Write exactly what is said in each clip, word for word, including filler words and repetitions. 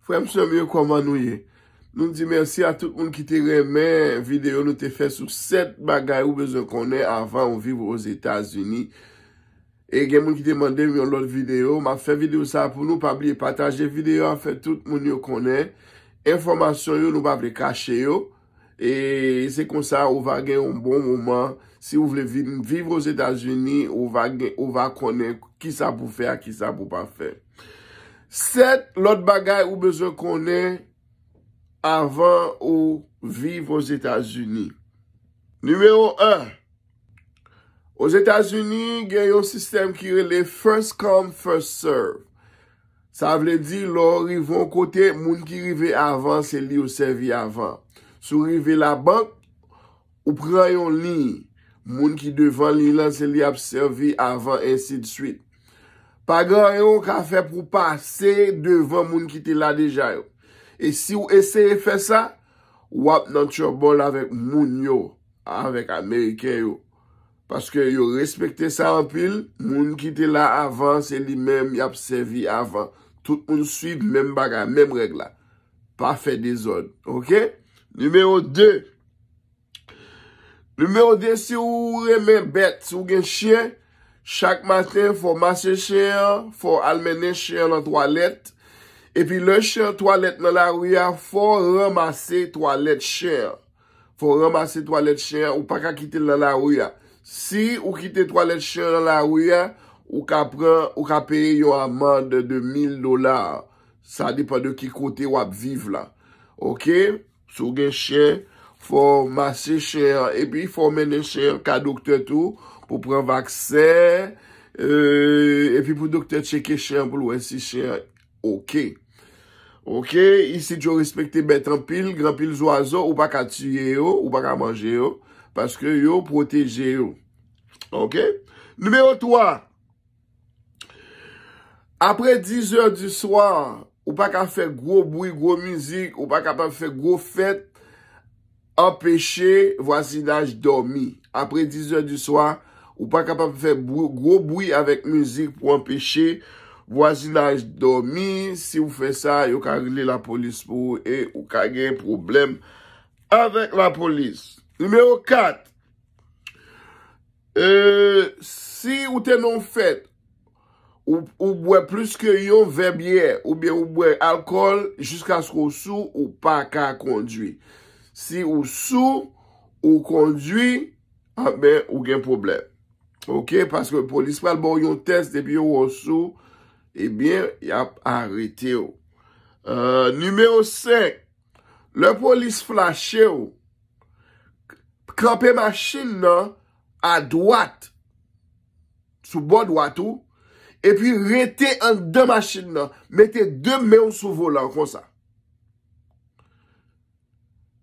Frè m, sè m yo, kòman nou ye? Nou di mèsi a tout moun ki te renmen videyo nou te fè sou sèt bagay ou bezwen konnen avan ou viv Ozetazini. E gen moun ki te mande m yon lòt videyo. M ap fè videyo sa a pou nou. Pa bliye pataje videyo a, fè tout moun yo konnen enfòmasyon yo, nou pa vle kache yo. E se konsa ou va gen yon bon moman. Si ou vle vin viv Ozetazini, ou va gen, ou va konnen kisa pou fè ak kisa pou pa fè. Sèt lòt bagay ou bezwen konnen avan ou viv Ozetazini. Nimewo en, Ozetazini gen yon sistèm ki rele first come, first serve. Sa vle di, lè w rive yon kote, moun ki rive avan, se li yo sèvi avan. Si w rive labank, ou pran yon liy. Moun ki devan liy lan, se li ap sèvi avan, ensi de swit. Pa gen anyen w ka fè pou w pase devan moun ki te la deja yo. E si w eseye fè sa, w ap nan trouble avèk moun yo, avèk Ameriken yo. Paske yo respekte sa anpil, moun ki te la avan, se li menm y ap sèvi avan. Tout moun swiv menm bagay, menm règ la. Pa fè dezòd, oke? Nimewo de. Nimewo de, si w renmen bèt, si w gen chen, chak maten, fò w mase chen an, fò w al mennen chen an nan twalèt. Epi lè chen an twalèt nan lari a, fò w ranmase twalèt chen an. Fò w ranmase twalèt chen an, ou pa ka kite l nan lari a. Si ou kite twalèt chen an nan lari a, ou ka pran, ou ka peye yon amann de mil dola. Sa depann de ki kote w ap viv la. Oke? Si w gen chen, fò w mase chen an, epi fò w mennen chen an ka doktè tou, pou pran vaksen, e, epi pou doktè tcheke chen an pou l wè si chen an oke. Oke, isit yo respekte bèt anpil, gen anpil zwazo, ou pa ka tiye yo, ou pa ka manje yo, paske yo pwoteje yo. Oke? Nimewo twa, apre diz è di swa, ou pa ka fè gwo bri, gwo mizik, ou pa kapab fè gwo fèt, anpeche vwazinaj dòmi. Apre diz è di swa, ou pa kapab fè bri, gwo bri avèk mizik pou anpeche vwazinaj dòmi. Si w fè sa, yo ka rele lapolis pou ou e ou ka gen pwoblèm avèk lapolis. Nimewo kat, e, si ou te nan yon fèt, ou, ou bwè plis ke yon vè byè, oubyen ou bwè alkòl jiskaske w sou, ou pa ka kondwi. Si ou sou, ou kondwi, anben, ou gen pwoblèm. Oke? Paske polis pral ba w yon tès, depi yo wè w sou, ebyen, y ap arete w. E, nimewo senk, lè polis flache w, kanpe machin nan adwat, sou bò dwat ou, epi rete anndan machin nan, mete de men w sou volan konsa.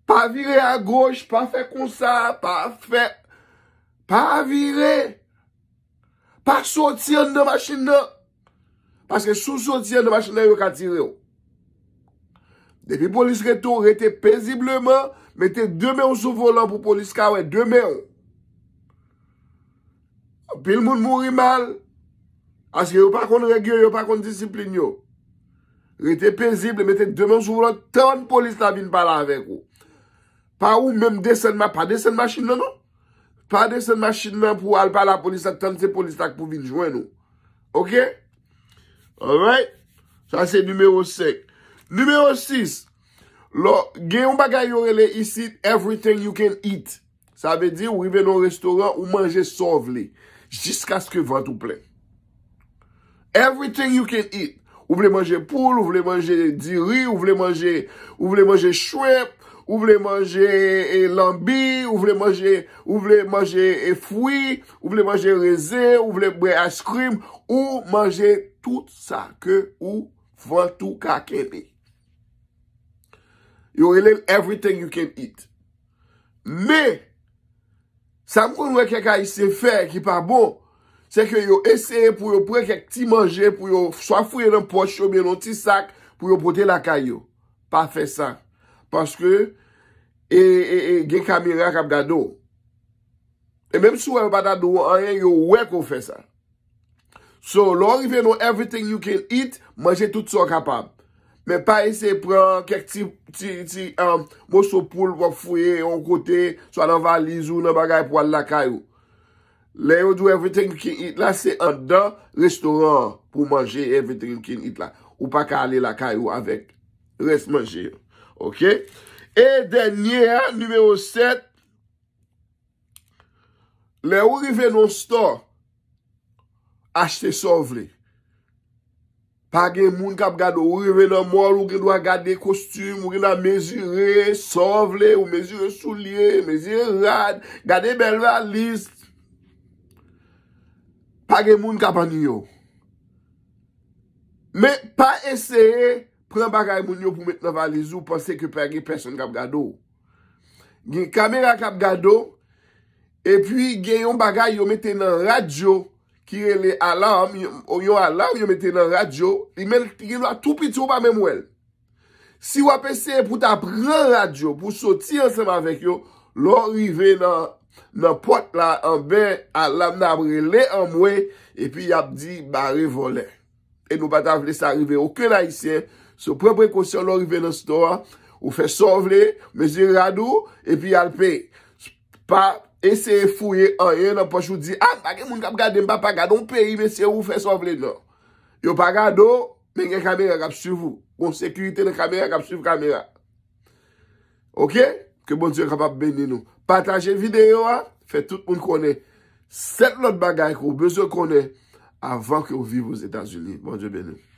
Pa vire agoch, pa fè konsa, pa fè, pa vire. Pa soti anndan machin nan. Paske si w soti anndan machin nan, yo ka tire w. Depi polis rete w, rete pezibleman, mete de men w sou volan pou polis ka wè de men w. Anpil moun mouri mal, paske yo pa konn règ yo, yo pa konn disiplin yo. Rete pezib, mete de men w sou volan, tann polis la vin pale avèk ou. Pa ou menm desann, ma-, pa desann machin nan, non. Pa desann machin nan pou al pale a polis la, tann se polis la k pou vin jwenn ou. Oke? Alright? Sa se nimewo senk. Nimewo sis. Lò, gen yon bagay yo rele isit, everything you can eat. Sa vle di, ou rive nan yon restoran, ou manje sa w vle, jiskaske vant ou plen. Everything you can eat. Ou vle manje poul, ou vle manje diri, ou vle manje, ou vle manje shrimp, ou vle manje, e, lanbi, ou vle manje, ou vle manje, e, fwi, ou vle manje rezen, ou vle bwè ice cream, ou manje tout sa ke ou vant ou ka kenbe. Yo rele l everything you can eat. Men, sa m konn wè kèk Ayisyen fè ki pa bon, se ke yo eseye pou yo pran kèk ti manje pou yo swa fouye nan pòch yo oubyen nan ti sak pou yo pote lakay yo. Pa fè sa. Paske, e, e, e, gen kamera k ap gade w. E menm si w wè yo pa ta di w anyen, yo wè ke w fè sa. So, lè w rive nan everything you can eat, manje tout sa w kapab. Men pa eseye pran kèk ti, ti, ti um, moso poul w ap fouye yon kote, swa nan valiz ou, nan bagay pou al lakay ou. Lè yo di w everything you can eat la, se anndan restoran an pou manje everything you can eat la. Ou pa ka ale lakay ou avèk rès manje yo. Oke? E dènye a, nimewo sèt, lè ou rive nan yon store, achte sa w vle. Pa gen moun k ap gade w. Ou rive nan mall, ou gen dwa gade kostim, ou gen dwa mezire sa w vle, ou mezire soulye, mezire rad, gade bèl valiz. Pa gen moun k ap anniye w. Men pa eseye pran bagay moun yo pou met nan valiz ou, panse ke pa gen pèsonn k ap gade w. Gen kamera k ap gade w, epi gen yon bagay yo mete nan rad yo ki rele alam, yon, yon alam yo mete nan rad yo, li men li gen dwa tou piti ou pa menm wè l. Si w ap eseye pou ta pran rad yo, pou soti ansanm avèk yo, lè w rive nan, nan pòt la, anben alam nan ap rele anmwe, epi y ap di bare vòlè. E nou pa ta vle sa rive okenn Ayisyen. So, pran prekosyon lè w rive nan store a, ou fè sa w vle, mezire rad ou, epi al peye. Pa eseye fouye anyen nan pòch ou di, a, pa gen moun k ap gade m, papa, gade yon peyi, mesye, ou fè sa w vle, non. Yo pa gade w, men gen kamera k ap swiv ou. Gon sekirite nan kamera k ap swiv kamera. Oke? Ke Bondye kapab beni nou. Pataje videyo a, fè tout moun konnen sèt lòt bagay ke w bezwen konnen avan ke w viv Ozetazini. Bondye beni w.